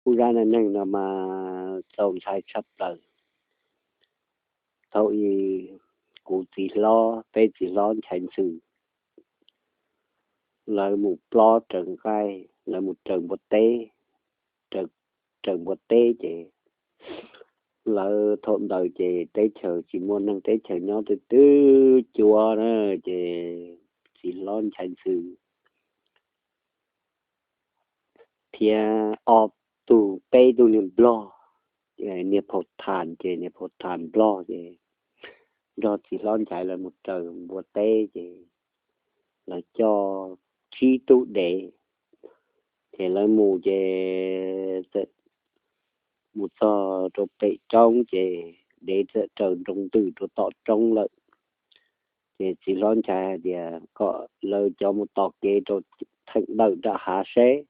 Kuv zaj neej neeg no mas txaus ntshai tshaj plaws. Thaum ub kuv txiv hlob, peb txiv hlob Nchaiv Ntxwg, lawv mus plob raws nqaij, lawv mus raws npua teb, raws npua teb ces lawv thaum ntawd ces teb chaws tsis muaj neeg, teb chaws nyob twb twb cuav na, ces txiv hlob Nchaiv Ntxwg thiab ob tug, peb tug niag nplog, niag Phau Thas ces niag Phau Thas nplog ces nrog txiv hlob Nchaiv lawv mus raws npua teb ces lawv coj tsib tug dev, ces lawv mus ces mus txog rau pem roob ces dev txawm raws nroo ntws rau tom roob lawm. Ces txiv hlob Nchaiv hais tias kom lawv cov mus tos kev rau theem ntawm nram hav seb,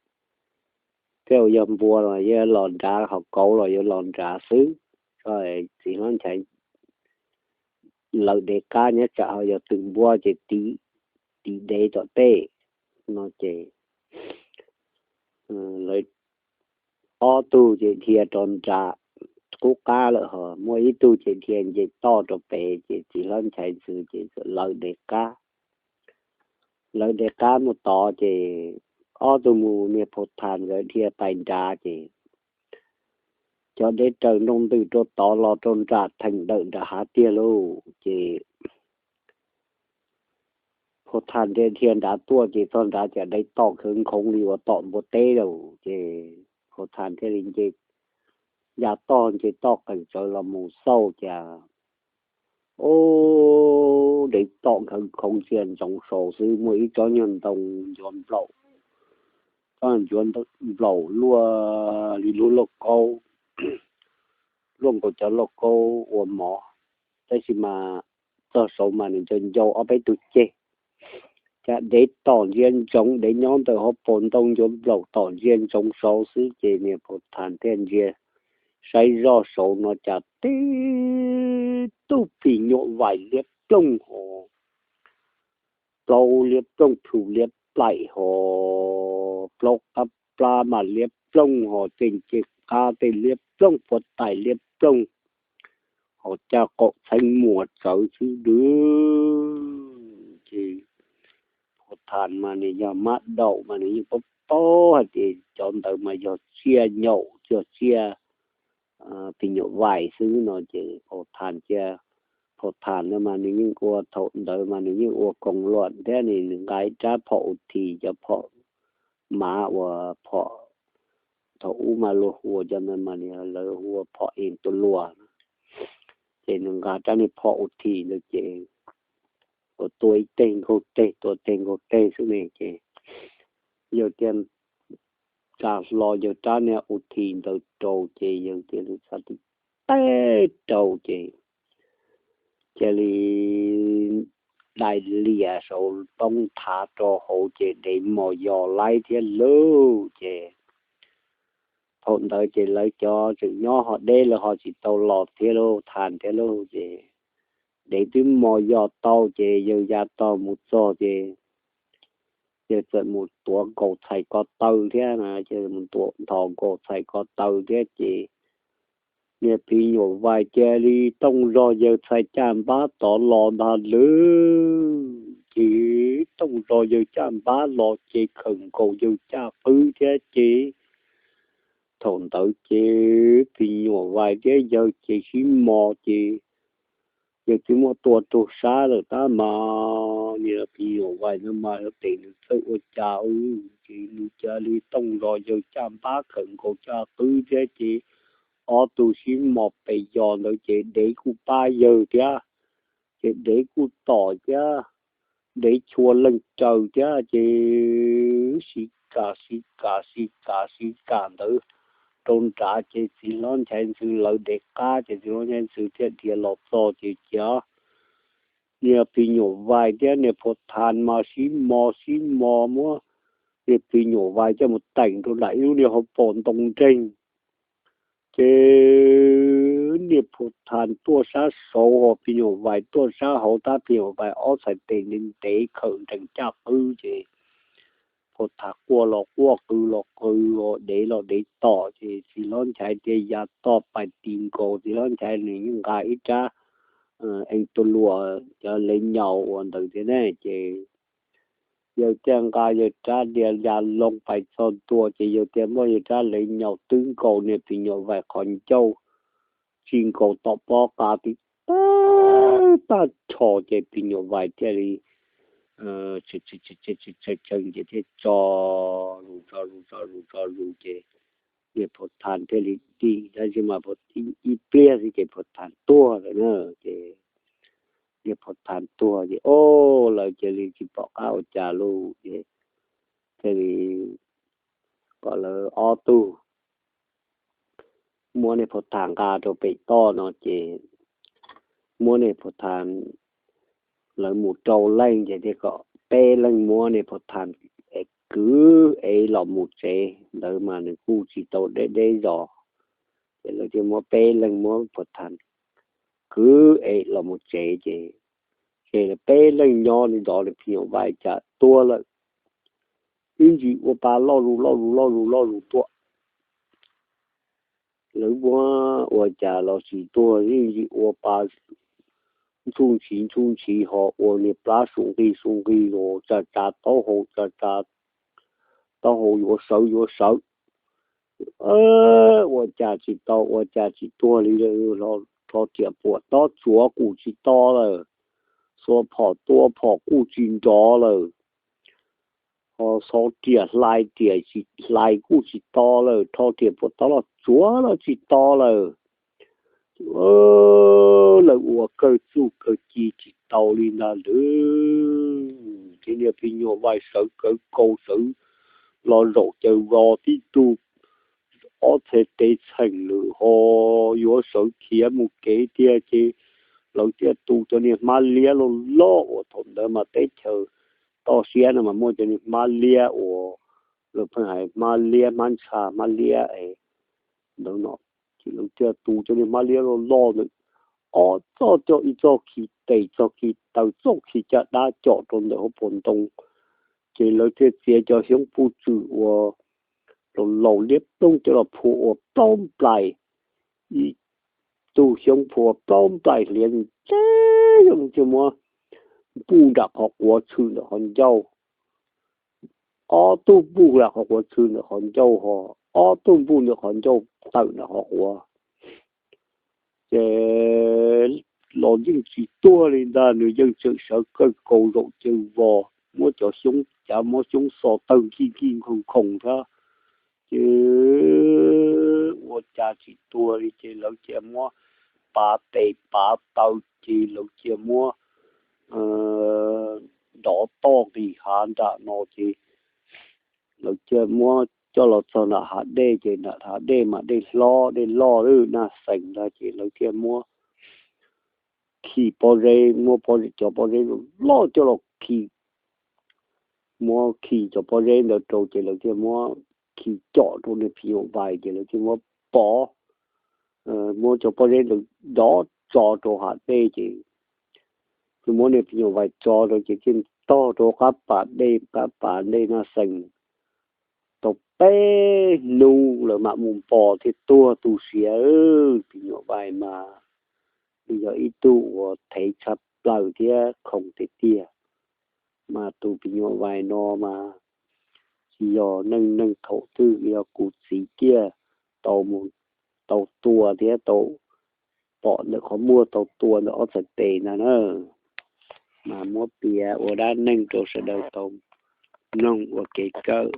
tej uas yog npua los yuav los nrad, hos kauv los yuav los nrad xwb. Txiv hlob Nchaiv lawv dev qab nyob tsam ho yog tw npua ces tiv dev tom tej no ces lawv ob tug ces dhia rau nram qub qab lawm, hos muaj ib tug ces dhia nce toj rau pem, ces txiv hlob Nchaiv Ntxwg ces lawv dev qab, lawv dev qab mus tod ces ob tug mus, niag Phau Thas nkawd dhia pais nrad ces cov dev raws nroo ntws rau tod los rau nram theem ntawm nram hav tiag lauj. Ces Phau Thas dhia dhia nrad tuaj ces txog nrad cas dev tom khawv nkhoov li uas tom npua teb lauj. Ces Phau Thas thiaj li nce, ya toj nce toj qees tsawv los mus xauj cas, o, dev tom khawv nkhoov ntsia ntsoov saud xwb, muaj ib tsob nyuag ntoo ncuav nplaum, tsob ncuav nplaum luaj li lub lauj kaub, luaj nkaus cov lauj kaub ua mov, tab sis mas txog saud mas nws ncau ncau ob peb tug ceg. Cas dev tom ntsia ntsoov, dev nyob ntawm hauv paus ntoo ncuav nplaum tom ntsia ntsoov saud xwb ces niag Phau Thas thiaj ntsia saib zoj saud no cas tib tug phim nyuam vais liab plooj hos, plaub liab plooj, plhu liab plaim hos, plaub qab plab mas liab plooj hos, tej nce qab tej liab plooj, puab tais liab plooj, hos caj qaum txheeb muag tsawv xwb dwb. Ces Phau Thas mas nws yog mab daum mas nws yeej paub paub hais tias cov ntawd mas yog tsiaj nyaum, yog tsiaj phim nyuam vais xwb no ces Phau Thas cia, Phau Thas no mas nws yeej ua, thaum ntawd mas nws yeej ua koos luam thiab, nws nqa ib rab phom u thim, cov phom mav uas phom thaum ub mas luag hu ua cov ntawd mas lawv hu ua phom es tua luas. Ces nws nqa rab niag phom u thim ntawd ces ua tua ib teg nkaug teg, tua teg nkaug teg xwb ne ces yawg thiaj tsa hlo yawg rab niag u thim ntawd rau ces yawg cia li xav tib teg rau ces cia li dai lias saud poob thav rau hauv ces dev mos yos laib thiab lauj. Ces thaum ntawd ces lawv cov tseem nyob ho deb, lawv ho tsis tau los thiab lauj, Thas thiab lauj. Ces dev twb mos yos tau ces yawg ya tog mus txog ces yawg txawm mus tuav nkaus txhais ko taw thiab na, ces mus nthos nkaus txhais ko taw thiab ces niag phim nyuam vais cia li tooj zog yawg txhais caj npab tod los ntag lauj. Ces tooj zog yawg caj npab los ces khawm nkaus yawg caj qwb thiab ces thaum ntawd ces phim nyuam vais thiab yawg ces sib mos ces yawg twb muab tua rau sab lawm tab mas niag phim nyuam vais ntawd mas tes nws txawj ua cas ces nws cia li tooj zog yawg caj npab khawm nkaus caj qwb thiab ces ob tug sib mos pes yos ntawd ces dev kuj pab yawg thiab, ces dev kuj tom thiab, dev chua leej raws thiab ces sib kam sib kam sib kam sib kam ntawd rau nrad ces txiv hlob Nchaiv Ntxwg lawv dev qab ces txiv hlob Nchaiv Ntxwg thiaj dhia los txog ces cia niag phim nyuam vais thiab niag Phau Thas mas sib mos sib mos muab niag phim nyuam vais coj mus teem rau nram ib lub niag hauv paus ntoo nreeg. Ces niag Phau Thas tuaj sab saud ho phim nyuam vais tuaj sab hauv tab phim nyuam vais ob txhais tes ntev ntev khawm nrees caj qwb ces Phau Thas quaj los quaj qw los qw, dev los dev tom ces los nchaiv tias yav toj pais ti nkaus txiv los nchaiv nws yeej nqa ib rab ees tus luas cov lev nyaus uas ntawd thiab ne ces yawg thiaj nqa yawg rab diav ya loo pais txog ntua ces yawg thiaj muab yawg rab lev nyaus twb nkaus niag phim nyuam vais qhov ncauj, tsis nkaus tom pob qa tib tag tag rho ces phim nyuam vais thiaj li tshee ces thiaj tso zus tso zus tso zus tso zus ces niag phau thas thiaj li dim tab sis mas ib pliag xwb ces phau thas tuag lawm na. Ces niag phau thas tuag ces o lawv cia li tsis pom qab ua cas lauj ces thiaj li kom lawv ob tug muab niag phau thas nqa rau pem toj no ces muab niag phau thas, lawv mus rau leej ces thiaj kom peb leeg muab niag phau thas kwv ev los mus tsev. Ntawd mas nws kuj tsis tau deb deb zos ces lawv thiaj muab peb leeg muab phau thas kwv ev los mus tsev ces ces peb leeg nyob li ntawd niag phim nyuam vais cas tuag lawm. Ib ntsis ua pa loj zus loj zus loj zus loj zus tuaj, lawv muab ua cas los tsis tuag, ib ntsis ua pa ntsuj ntsiv ntsuj ntsiv ho ua niag plab su nqi su nqi los tsa tsa taub hau tsa tsa taub hau yuav sawv yuav sawv. Ua cas tsis tau ua cas tsis tuag li, rho riam puam tob tsuav kuj tsis to lawm, xuas phom tua phom kuj tsis nrov lawm, ho xov riam hlais riam hlais kuj tsis to lawm, rho riam puam tob los tsuav los tsis to lawm. Lawv ua kawg txuj kawg ci tsis tau li ntag lawm. Ces niag phim nyuam vais sawv kawg nkaus sawv los zaum caws vos tib tug ob txhais tes txheem lawm ho yuav sawv khiav mus kev tiag ces lawv thiaj tu cov niag hmab liab loj loj uas thaum ntawd mas teb chaws toj siab no mas muaj cov niag hmab liab uas lawv pheej hais hmab liab hmab ntsha hmab liab es ntawd no ces lawv thiaj tu cov niag hmab liab loj loj ntawd ob txoj coj ib txoj khi tes txoj khi taw txoj khi caj dab com rau ntawm hauv paus ntoo. Ces lawv thiaj txiav cov xyoob puj tswm uas laus laus liab ploog coj los phua ua plaub nplaim, ib tug xyoob phua ua plaub nplaim hliav ntse, thiaj muab npuj nram qhov quav tshwm ntawm qhov ncauj, ob tug npuj nram qhov quav tshwm ntawm qhov ncauj ho ob tug npuj ntawm qhov ncauj tawm ntawm qhov quav. Ces los yeej tsis tuag li ntag, nws yeej tseem sawv kawg nkaus zaum caws vos muab cov xyoob cav muab xyoob xo tawg nkij nkij nkhoos nkhoos thiab. Ces ua cas tsis tuag li ces lawv cia muab pav tes pav taw ces lawv cia muab nrov toj nqis hav nram no ces lawv cia muab coj los txog nram hav dej ces nram hav dej mas dej hlob dej loj lawm naj xees ntag ces lawv thiaj muab khi pob zeb, muab cov pob zeb loj coj los khi, muab khi cov pob zeb ntawd rau ces lawv thiaj muab khi com rau niag phim nyuj vais ces lawv thiaj muab pov, muab cov pob zeb ntawd dov tso rau hav dej ces thiaj muab niag phim nyuj vais tso rau ces thiaj tog rau qab pas dej, qab pas dej naj xees tau peb hnub lawv mam mus npog thiaj tuag tu siav. Phim nyuj vais mas nws yog ib tug uas thev tshaj plaws thiab khoom tiag tiag, mas tus phim nyuj vais no mas tsis yog neej neeg thaum twg, yog kuv txiv kiag tau mus, tau tua thiab tau pom ntawm qhov muag tau tua ntawm ob txhais tes ntag na. Mas muab piav ua dab neeg rau sawv daws tau mloog ua kev kawm.